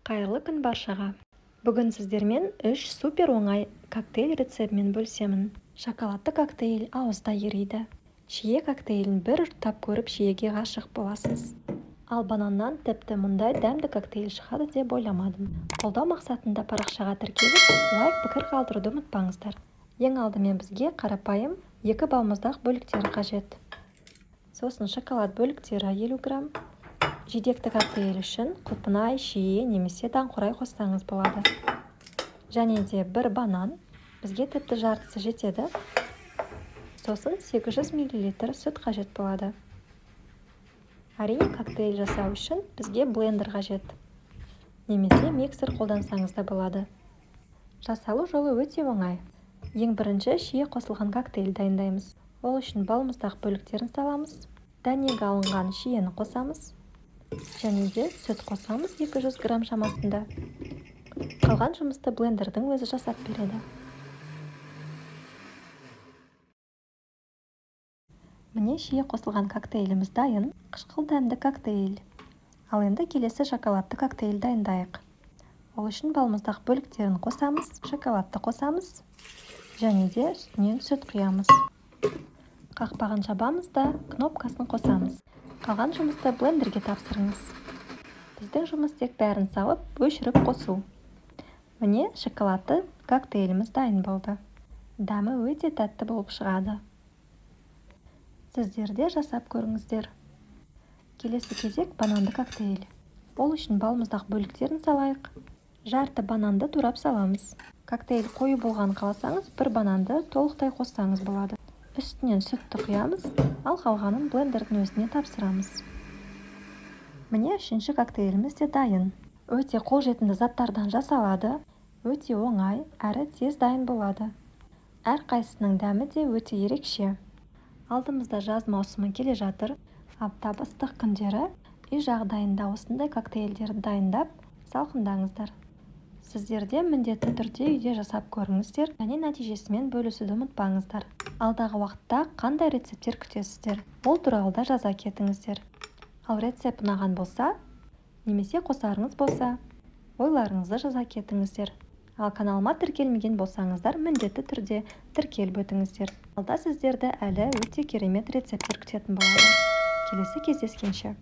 Қайырлы күн баршаға! Бүгін сіздермен 3 супер оңай коктейль рецептімен бөлісемін. Шоколадты коктейль ауызда ериді. Шие коктейлін бір ұрттап көріп, шиеге ғашық боласыз. Ал бананнан тіпті мұндай дәмді коктейль шығады деп ойламадым. Қолдау мақсатында парақшаға тіркеліп, лайк, пікір қалдыруды ұмытпаңыздар. Ең алдымен бізге қарапайым 2 балмұздақ бөліктері қажет. Сосын шоколад бөліктері 50 грамм. Жидекті коктейль үшін құлпынай, шие немесе даңқурай қоссаңыз болады. Және де бір банан, бізге тіпті жартысы жетеді. Сосын 800 мл сүт қажет болады. Әрине, коктейль жасау үшін бізге блендер қажет. Немесе миксер қолдансаңыз да болады. Жасалу жолы өте оңай. Ең бірінші шие қосылған коктейль дайындаймыз. Ол үшін балмұздақ бөліктерін саламыз. Дәнегі алынған шиені қосамыз. Және де сүт қосамыз 200 грамм шамасында. Қалған жұмысты блендердің өзі жасап береді. Міне, шие қосылған коктейліміз дайын. Қышқыл дәмді коктейль. Ал енді келесі шоколадты коктейль дайындайық. Ол үшін балмұздақ бөліктерін қосамыз, шоколадты қосамыз және де үстінен сүт құямыз. Қақпағын жабамыз да кнопкасын қосамыз. Қалған жұмысты блендерге тапсырыңыз. Біздің жұмыс тек бәрін салып, өшіріп қосу. Міне, шоколадты коктейліміз дайын болды. Дәмі өте тәтті болып шығады. Сіздер де жасап көріңіздер. Келесі кезек бананды коктейль. Ол үшін балмұздақ бөліктерін салайық. Жарты бананды турап саламыз. Коктейль қою болғанын қаласаңыз, бір бананды толықтай қоссаңыз болады. Үстінен сүтті құямыз, ал қалғанын блендердің өзіне тапсырамыз. Міне, үшінші коктейліміз де дайын. Өте қолжетімді заттардан жасалады, өте оңай, әрі тез дайын болады. Әрқайсысының дәмі де өте ерекше. Алдымызда жаз маусымы келе жатыр. Аптап ыстық күндері үй жағдайында осындай коктейльдерді дайындап, салқындаңыздар. Сіздер де міндетті түрде үйде жасап көріңіздер және нәтижесімен бөлісуді ұмытпаңыздар. Алдағы уақытта қандай рецепттер күтесіздер? Ол туралы да жаза кетіңіздер. Ал рецепт ұнаған болса, немесе қосарыңыз болса, ойларыңызды жаза кетіңіздер. Ал каналыма тіркелмеген болсаңыздар, міндетті түрде тіркеліп өтіңіздер. Алда сіздерді әлі өте керемет рецепттер күтетін болады. Келесі кездескенше.